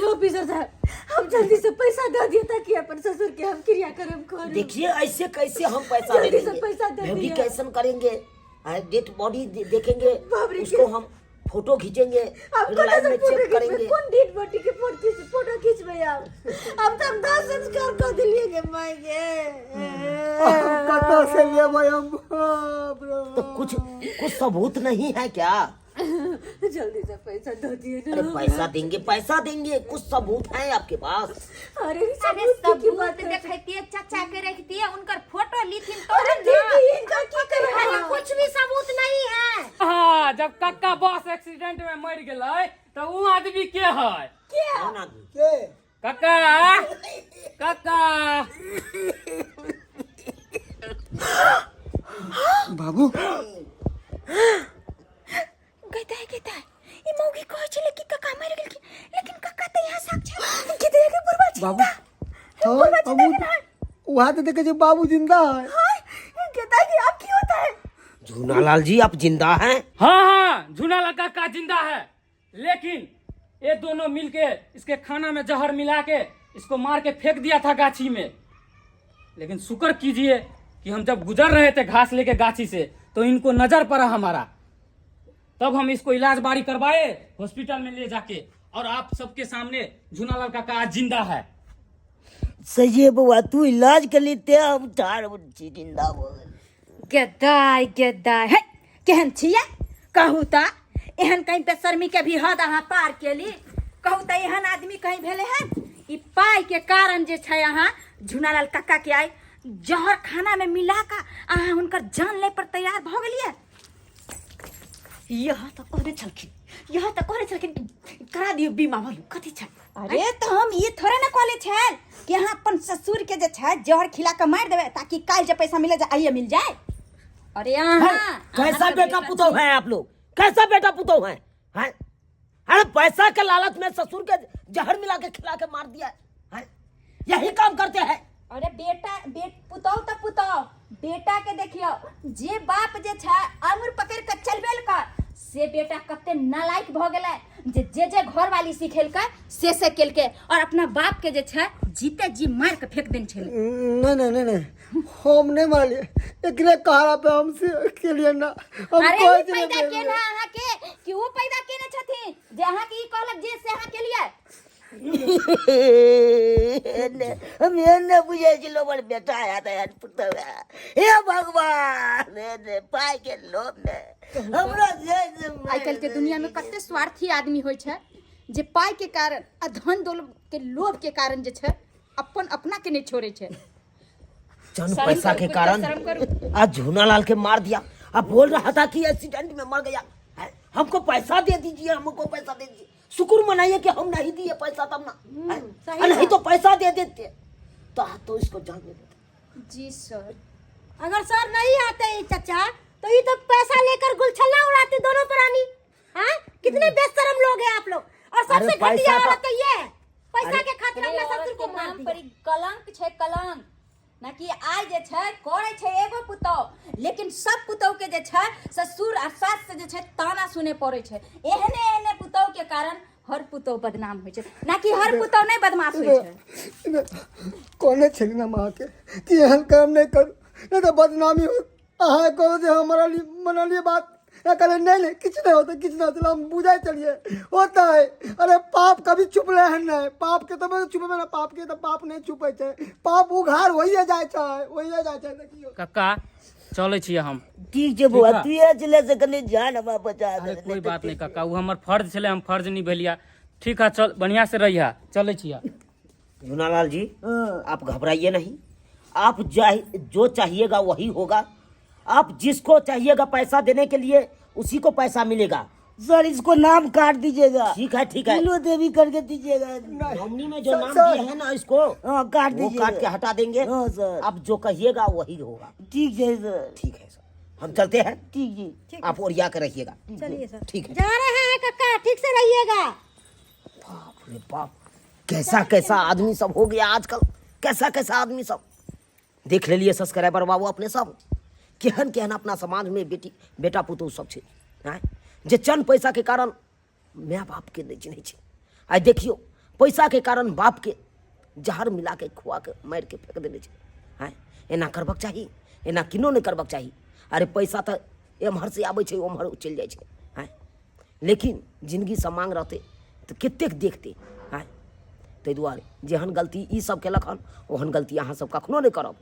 [SPEAKER 2] ऑफिसर साहब, हम जल्दी से पैसा दे दिए ताकि अपन ससुर के हम क्रियाक्रम करू।
[SPEAKER 6] देखिए ऐसे कैसे हम पैसा दे
[SPEAKER 2] जल्दी से
[SPEAKER 6] देंगे?
[SPEAKER 2] पैसा दे दिया।
[SPEAKER 6] वेरिफिकेशन करेंगे, डेड बॉडी देखेंगे,
[SPEAKER 2] बाप रे,
[SPEAKER 6] उसको हम फोटो खींचेंगे,
[SPEAKER 2] अब
[SPEAKER 6] फिर
[SPEAKER 2] कोना
[SPEAKER 6] लाइन
[SPEAKER 2] से
[SPEAKER 6] में
[SPEAKER 2] फोटो
[SPEAKER 6] चेक
[SPEAKER 2] खींचबै?
[SPEAKER 6] करेंगे।
[SPEAKER 2] कोन डेड बॉडी के फोटो खींच फोटो खींचबै आब? अब तऽ हम दाह संस्कार कऽ देलियै गे माय गे।
[SPEAKER 5] कतऽ से लेबै हम? बाप रे।
[SPEAKER 6] तो कुछ कुछ सबूत नहीं है क्या?
[SPEAKER 2] जल्दी से पैसा दे दिए ना।
[SPEAKER 6] अरे पैसा देंगे, पैसा देंगे, कुछ सबूत है आपके पास?
[SPEAKER 2] अरे
[SPEAKER 4] अरे
[SPEAKER 2] सबूत के की
[SPEAKER 4] सबूत
[SPEAKER 2] बात करै छी?
[SPEAKER 4] देखैतियै, चाचा के रखतियै, हुनकर फोटो लिथिन
[SPEAKER 2] अरे
[SPEAKER 4] तहन ना।
[SPEAKER 2] दीदी, इनका की
[SPEAKER 3] अरे
[SPEAKER 2] करबै?
[SPEAKER 3] कुछ भी सबूत नहीं है।
[SPEAKER 7] हाँ, जब कक्का बस एक्सीडेंट में मर गेलै तऽ उ आदमी के है?
[SPEAKER 6] कौन आदमी?
[SPEAKER 5] के?
[SPEAKER 7] कक्का, कक्का।
[SPEAKER 5] बाबू। वएह तऽ देखै छियै बाबू जिंदा है।
[SPEAKER 2] कहता कि आप की होता है?
[SPEAKER 6] झूनालाल जी आप जिंदा हैं?
[SPEAKER 7] हाँ हाँ, झूनालाल काका जिंदा है, लेकिन ये दोनों मिलके इसके खाना में जहर मिला के इसको मार के फेंक दिया था गाछी में। लेकिन शुक्र कीजिए कि हम जब गुजर रहे थे घास लेके गाछी से तो इनको नजर पड़ा हमारा, तब हम इसको इलाज बारी करवाए हॉस्पिटल में ले जाके, और आप सबके सामने झूनालाल काका आज जिंदा है।
[SPEAKER 1] सही है बउआ, तू इलाज के लिए हम ठाड़ छी जिंदा भऽ गेल।
[SPEAKER 4] गदाय गदाय है, केहन छियै कहू तऽ? एहन कहीं बेशर्मी के भी हद अहाँ पार केली। कहू तऽ, एहन आदमी कहीं भेलै हन? ई पाइ के कारण जे छै अहाँ झुनालाल कक्का के आइ जहर खाना में मिला कऽ अहाँ हुनकर जान लै पर तैयार भऽ गेलियै।
[SPEAKER 2] यह तऽ कहने छलखिन, यह तऽ कहने छलखिन कि करा दियौ बीमा भलू कथी छै।
[SPEAKER 4] अरे तऽ हम ई थोड़े ने कहले छल कि अहाँ अपन ससुर के जे छै जहर खिला के मारि देबै ताकि काल्हि जे पैसा मिले जाए आइए मिल जाए। अरे अहाँ
[SPEAKER 6] कैसा बेटा पुतोह है आप लोग, कैसा बेटा पुतोह है, हैं? अरे पैसा के लालच में ससुर के जहर मिला के खिला के मार दिया है, यही काम करते हैं।
[SPEAKER 4] अरे बेटा पुतोह तऽ पुतोह, बेटा के देखियौ, जे बाप जे छै आंगुर पकड़ के चलबेल कर से बेटा कते नालायक भऽ गेलै जे जे जे घरवाली सिखेलकै से से केलकै और अपना बाप के जे छै जीते जी मार के फेंक देने छलै।
[SPEAKER 5] नहीं नहीं नहीं नहीं, हम नहीं मारलिए, एकरे कहला पे हम से के लिए ना हम।
[SPEAKER 4] अरे
[SPEAKER 5] कहै
[SPEAKER 4] ई
[SPEAKER 5] छलियै
[SPEAKER 4] पैदा
[SPEAKER 5] बेर
[SPEAKER 4] केने
[SPEAKER 5] बेर।
[SPEAKER 4] अहाँ के कि ओ पैदा केने छथिन जे अहाँ के ई कहलक जे से अहाँ केलियै?
[SPEAKER 1] हम एहन नहि बुझै छलहुँ हमर बेटा आया तऽ एहन पुतहु आया। हे भगवान, एहन पाइ के लोभ मे हमरो जे
[SPEAKER 4] आइ काल्हि के दुनिया में कते स्वार्थी आदमी होइ छै जे पाइ के कारण आ धन दौलत के लोभ के कारण जे छै अपन अपना के नहि छोड़ै छै।
[SPEAKER 6] चंद
[SPEAKER 4] शर्म
[SPEAKER 6] पैसा
[SPEAKER 4] करू,
[SPEAKER 6] के
[SPEAKER 4] कुछ तो
[SPEAKER 6] कारण
[SPEAKER 4] शर्म करू।
[SPEAKER 6] आज झूनालाल के मार दिया। अब बोल रहा था कि एक्सीडेंट में मर गया है, हमको पैसा दे दीजिए, हमको पैसा दे दीजिए। शुक्र मनाइए कि हम नहीं दिए पैसा तब ना है?
[SPEAKER 3] सही
[SPEAKER 6] और नहीं
[SPEAKER 3] बात।
[SPEAKER 6] तो पैसा दे देते तो इसको जान नहीं देते।
[SPEAKER 4] जी सर।
[SPEAKER 3] अगर सर नहीं आते ये चचा तो ये तो पैसा लेकर गुलछल्ला उड़ाते दोनों प्राणी। हाँ, कितने बेशरम लोग हैं आप लोग, और
[SPEAKER 6] अरे
[SPEAKER 3] सबसे
[SPEAKER 6] पैसा
[SPEAKER 3] घटिया
[SPEAKER 6] तो-
[SPEAKER 3] औरत तो ये है, पैसा के खातिर
[SPEAKER 4] अरे
[SPEAKER 3] अपना
[SPEAKER 4] औरत
[SPEAKER 3] ससुर
[SPEAKER 4] के
[SPEAKER 3] को मार
[SPEAKER 4] नाम
[SPEAKER 3] दिया।
[SPEAKER 4] पर ई कलंक छै, कलंक ना कि आइ जे छै करै छै एगो पुतौह, लेकिन सब पुतौह के जे छै ससुर आ सास से जे छै ताना सुने पड़ै छै। एहने एहने पुतौह के कारण हर पुतौह बदनाम होइ छै, ना कि हर पुतौह नहि बदमाश होइ छै।
[SPEAKER 5] कहने छली हम अहाँके कि एहन काम नहि करू, नहि तऽ बदनामी होत। अहाँ कहू जे हमरा लिए मनलिए बात, अहाँ कहलियै नहि नहि, किछु नहि होतै, किछु नहि होतै। हम बुझै छलियै होतै। अरे पाप कभी छुपले हन नहि, पापके तऽ छुपेबै ने, पापके तऽ पाप नहि छुपै छै, पाप उघार होइए जाइ छै, होइए जाइ छै। देखियौ
[SPEAKER 7] कक्का, चलै छियै हम।
[SPEAKER 1] ठीक छै बौआ।
[SPEAKER 7] ठीक बा।
[SPEAKER 1] तू ये छले से कनि जान हमरा बचा
[SPEAKER 7] अरे
[SPEAKER 1] दे।
[SPEAKER 7] कोई बात नहीं कक्का, वो हमर फर्ज छलै, हम फर्ज निभेलिया। ठीक है, चल, बढ़िया से रहिया, चलै छियै।
[SPEAKER 6] झूनालाल जी, आप घबराइए नहीं, आप जो चाहिएगा वही होगा। आप जिसको चाहिएगा पैसा देने के लिए उसी को पैसा मिलेगा।
[SPEAKER 1] सर, इसको नाम काट दीजिएगा।
[SPEAKER 6] ठीक है, ठीक है।
[SPEAKER 1] किलो देवी करके दीजिएगा।
[SPEAKER 6] नॉमिनी में जो
[SPEAKER 5] सर,
[SPEAKER 6] नाम
[SPEAKER 5] सर।
[SPEAKER 6] दिया है ना इसको,
[SPEAKER 1] हाँ, काट
[SPEAKER 6] वो
[SPEAKER 1] दीजिएगा।
[SPEAKER 6] काट के हटा देंगे।
[SPEAKER 1] हाँ सर।
[SPEAKER 6] आप जो कहिएगा वही होगा।
[SPEAKER 1] ठीक है सर।
[SPEAKER 6] ठीक है सर, हम चलते हैं।
[SPEAKER 1] ठीक जी।
[SPEAKER 6] आप ओरिया के रहिएगा।
[SPEAKER 3] चलिए सर।
[SPEAKER 6] ठीक है।
[SPEAKER 3] जा रहे हैं कक्का, ठीक से रहिएगा।
[SPEAKER 6] बाप रे बाप, कैसा कैसा आदमी सब हो गया आजकल, कैसा कैसा आदमी सब देख लेलिए। सब्सक्राइबर बाबू, अपने सब केहन केहन अपना समाज में बेटी बेटा पुतोह सब छै, आँय, जे चंद पैसा के कारण माय बाप के नहि चिन्है छै। आइ देखियौ, पैसा के कारण बाप के जहर मिला के खुआ के मारि के फेंक देने छै। आँय, एना करबाक चाही? एना किनो नहि करबाक चाही। अरे पैसा तऽ एम्हर से आबै छै, ओम्हर चलि जाइ छै। आँय, लेकिन जिनगी समांग रहतै तऽ कतेक देखतै? आँय, ताहि दुआरे जेहन गलती ई सब केलक हन ओहन गलती अहाँ सब कखनो नहि करब।